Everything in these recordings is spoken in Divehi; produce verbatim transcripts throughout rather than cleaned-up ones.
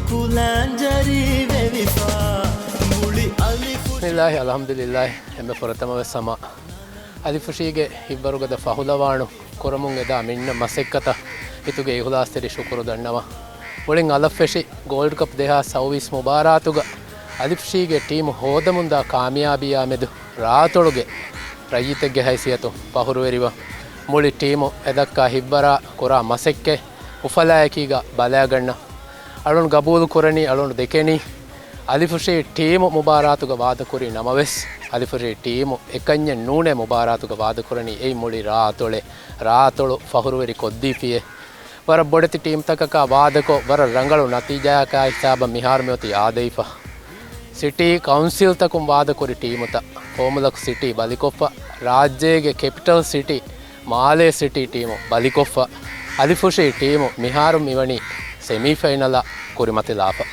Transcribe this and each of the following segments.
ކުލާންޖަރީ ވެވިފާ މުޅި އަލިފުށި. ބިސްމިއްލާހި، އަލްޙަމްދުލިއްލާހި. އެންމެ ފުރަތަމަވެސް ހަމަ އަލިފުށީގެ ހިތްވަރުގަދަ ފަހުލަވާނު ކުރަމުން އެދާ މިންނަ މަސައްކަތަށް ހިތުގެ އިހުލާސްތެރި ޝުކުރު ދަންނަވަން. މުޅިން އަލަށްފެށި ގޯލްޑް ކަޕް ދެހާސް ސައުވީސް މުބާރާތުގަ އަލިފުށީގެ ޓީމު ހޯދަމުންދާ ކާމިޔާބީއާ މެދު ރާއަތޮޅުގެ ރައްޔިތެއްގެ ހައިސިއްޔަތުން ފަހުރުވެރިވަން. މުޅި ޓީމު އެދައްކާ ހިތްވަރާ ކުރާ މަސައްކަތް އުފަލާއެކީގަ ބަލާގަންނަ. އަޅުން ގަބޫލު ކުރަނީ، އަޅުން ދެކެނީ އަލިފުށީ ޓީމު މުބާރާތުގަ ވާދަކުރީ ނަމަވެސް، އަލިފުށީ ޓީމު އެކަންޏެއް ނޫނޭ މުބާރާތުގަ ވާދަކުރަނީ. އެއީ މުޅި ރާއަތޮޅެއް، ރާއަތޮޅު ފަހުރުވެރި ކޮށްދީފިއޭ. ވަރަށް ބޮޑެތި ޓީމްތަކަކާ ވާދަކޮށް، ވަރަށް ރަނގަޅު ނަތީޖާއަކާ ހިސާބަށް މިހާރު މިއޮތީ އާދައިފަ. ސިޓީ ކައުންސިލްތަކުން ވާދަކުރި ޓީމުތައް، ފޯމުލަކު ސިޓީ ބަލިކޮށްފަ، ރާއްޖޭގެ ކެޕިޓަލް ސިޓީ، މާލޭ ސިޓީ ޓީމު ބަލިކޮށްފަ، އަލިފުށީ ޓީމު މިހާރު މިވަނީ ސެމީފައިނަލަށް ކުރިމަތިލާފަ.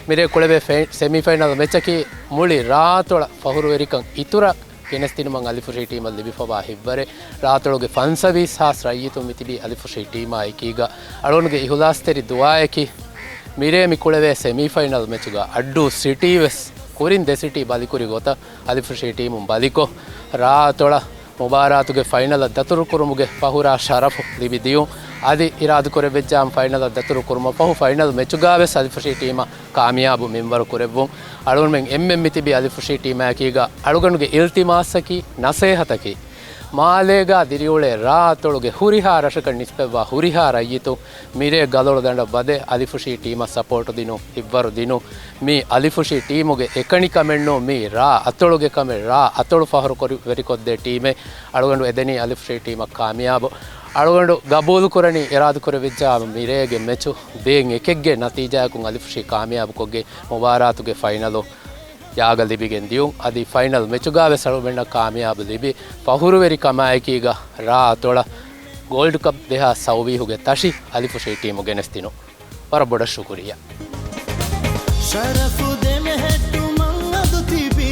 މިރޭ ކުޅެވޭ ފެ-، ސެމީފައިނަލް މެޗަކީ މުޅި ރާއަތޮޅަށް ފަހުރުވެރިކަން އިތުރަށް ގެނެސްދިނުމަށް އަލިފުށީ ޓީމަށް ލިބިފަވާ ހިތްވަރެއް. ރާއަތޮޅުގެ ފަންސަވީސް ހާސް ރައްޔިތުން މިތިބީ އަލިފުށީ ޓީމާ އެކީގަ. އަޅުގަނޑުގެ އިހުލާސްތެރި ދުޢާއަކީ، މިރޭ މި ކުޅެވޭ ސެމީފައިނަލް މެޗުގަ އައްޑޫ ސިޓީ ވެސް ކުރިން ދެ ސިޓީ ބަލިކުރި ގޮތަށް އަލިފުށީ ޓީމުން ބަލިކޮށް، ރާއަތޮޅަށް މުބާރާތުގެ ފައިނަލަށް ދަތުރުކުރުމުގެ ފަހުރާ ޝަރަފު ލިބި ދިޔުން. އަދި އިރާދަކުރެއްވިއްޖާމަ ފައިނަލަށް ދަތުރުކުރުމަށް ފަހު ފައިނަލް މެޗުގަވެސް އަލިފުށީ ޓީމަށް ކާމިޔާބު މިންވަރު ކުރެއްވުން. އަޅުގަނޑުމެން އެންމެން މިތިބީ އަލިފުށީ ޓީމާއެކީގަ. އަޅުގަނޑުގެ އިލްތިމާސަކީ، ނަސޭހަތަކީ، މާލޭގަ ދިރިއުޅޭ ރާއަތޮޅުގެ ހުރިހާ ރަށަކަށް ނިސްބަތްވާ ހުރިހާ ރައްޔިތުން މިރޭ ގަލޮޅު ދަނޑަށް ވަދެ އަލިފުށީ ޓީމަށް ސަޕޯޓު ދިނުން، ހިތްވަރު ދިނުން. މީ އަލިފުށީ ޓީމުގެ އެކަނިކަމެއްނޫން، މީ ރާ އަތޮޅުގެ ކަމެއް، ރާ އަތޮޅު ފަހުރު ކުރި-، ވެރިކޮށްދޭ ޓީމެއް. އަޅުގަނޑު އެދެނީ އަލިފުށީ ޓީމަށް ކާމިޔާބު. އަޅުގަނޑު ގަބޫލު ކުރަނީ އިރާދަކުރެއްވިއްޖާ މިރޭގެ މެޗު ދޭން އެކެއްގެ ނަތީޖާއަކުން އަލިފުށީ ކާމިޔާބުކޮށްގެ މުބާރާތުގެ ފައިނަލު ޔާގަ ލިބިގެން ދިޔުން. އަދި ފައިނަލް މެޗުގަވެސް އަޅުގަނޑަށް ކާމިޔާބު ލިބި، ފަހުރުވެރި ކަމާއެކީގަ ރާ އަތޮޅަށް ގޯލްޑް ކަޕް ދެހާސް ސައުވީހުގެ ތަށި އަލިފުށީ ޓީމު ގެނެސްދިނުން. ވަރަށް ބޮޑަށް ޝުކުރިއްޔާ. ޝަރަފު ދެމެހެއްޓުމަށް އަދު ތިބީ.